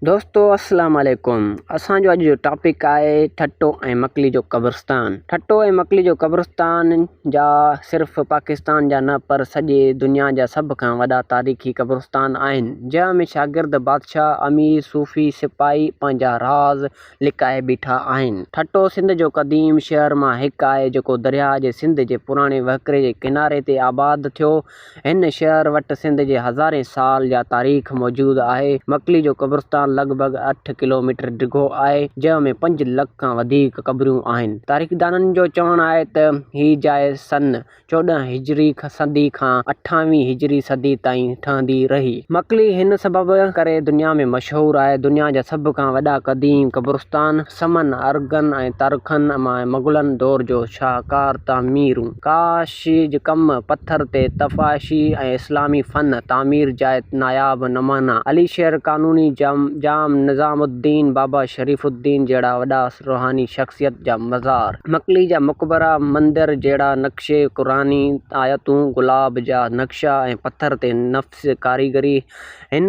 دوستو السلام عليڪم اسان جو اڄ جو ٽاپڪ آهي ٺٽو ۽ مڪلي جو قبرستان ٺٽو ۽ مڪلي جو قبرستان جا صرف پاڪستان جا نه پر سڄي دنيا جا سڀ کان وڏا تاريخي قبرستان آهن جنهن ۾ شاگرد بادشاهه امير صوفي سپاهي پنهنجا راز لڪائي بيٺا آهن ٺٽو سنڌ جو قديم شهر مان هڪ آهي جيڪو درياهه جي سنڌ جي پراڻي وهڪري جي ڪناري تي آباد ٿيو هن شهر وٽ سنڌ جي هزارين سال جا تاريخ موجود آهي. مڪلي جو قبرستان لڳ ڀڳ اٺ ڪلوميٽر ڊگهو آهي، جنهن ۾ پنج لک کان وڌيڪ قبرون آهن. تاريخدانن جو چوڻ آهي ته هي جاء سن 14 هجري صدي کان اٺاويهين هجري صدي تائين ٺهندي رهي. مڪلي هن سبب ڪري دنيا ۾ مشهور آهي، دنيا جا سڀ کان وڏا قديم قبرستان، سمن، ارغن ۽ ترخان ۽ مغلن دور جو شاهڪار تعميرون. ڪاشي جي ڪم، پٿر تي تفاشي ۽ اسلامي فن تعمير جا ناياب نمونا، علي شير قانوني، ڄام نظام الدين، بابا شريف الدين جهڙا وڏا روحاني شخصيت جا مزار، مڪلي جا مقبرا، مندر جهڙا نقش، قرآني آيتون، گلاب جا نقشا ۽ پٿر تي نفيس ڪاريگري هن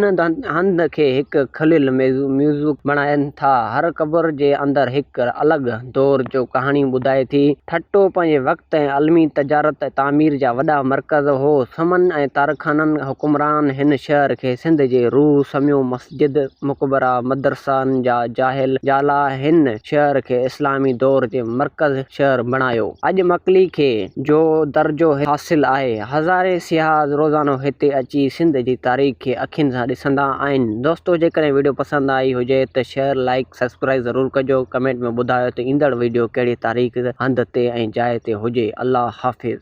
هنڌ کي هڪ کليل ميوزيم بڻائين ٿا. هر قبر جي اندر هڪ الڳ دور جو ڪهاڻي ٻڌائي ٿي. ٺٽو پنهنجي وقت ۽ علمي، تجارت ۽ تعمير جا وڏا مرڪز هو. سمن ۽ ترخانن حڪمران هن شهر کي سنڌ جي روح سميو. مسجد، مقبرا، مدرسن جا جاهل جالا هن شهر کي اسلامي دور جي مرڪز شهر بڻايو. اڄ مڪلي کي جو درجو حاصل آهي. هزارين سياح روزانو هتي اچي سنڌ جي تاريخ کي اکين سان ڏسندا آهن. دوستو جيڪڏهن وڊيو پسند آئي هجي ته شيئر لائيڪ سبسڪرائيب ضرور ڪجو ڪمينٽ ۾ ٻڌايو ته ايندڙ وڊيو ڪهڙي تاريخ هنڌ تي ۽ جاء تي هجي الله حافظ.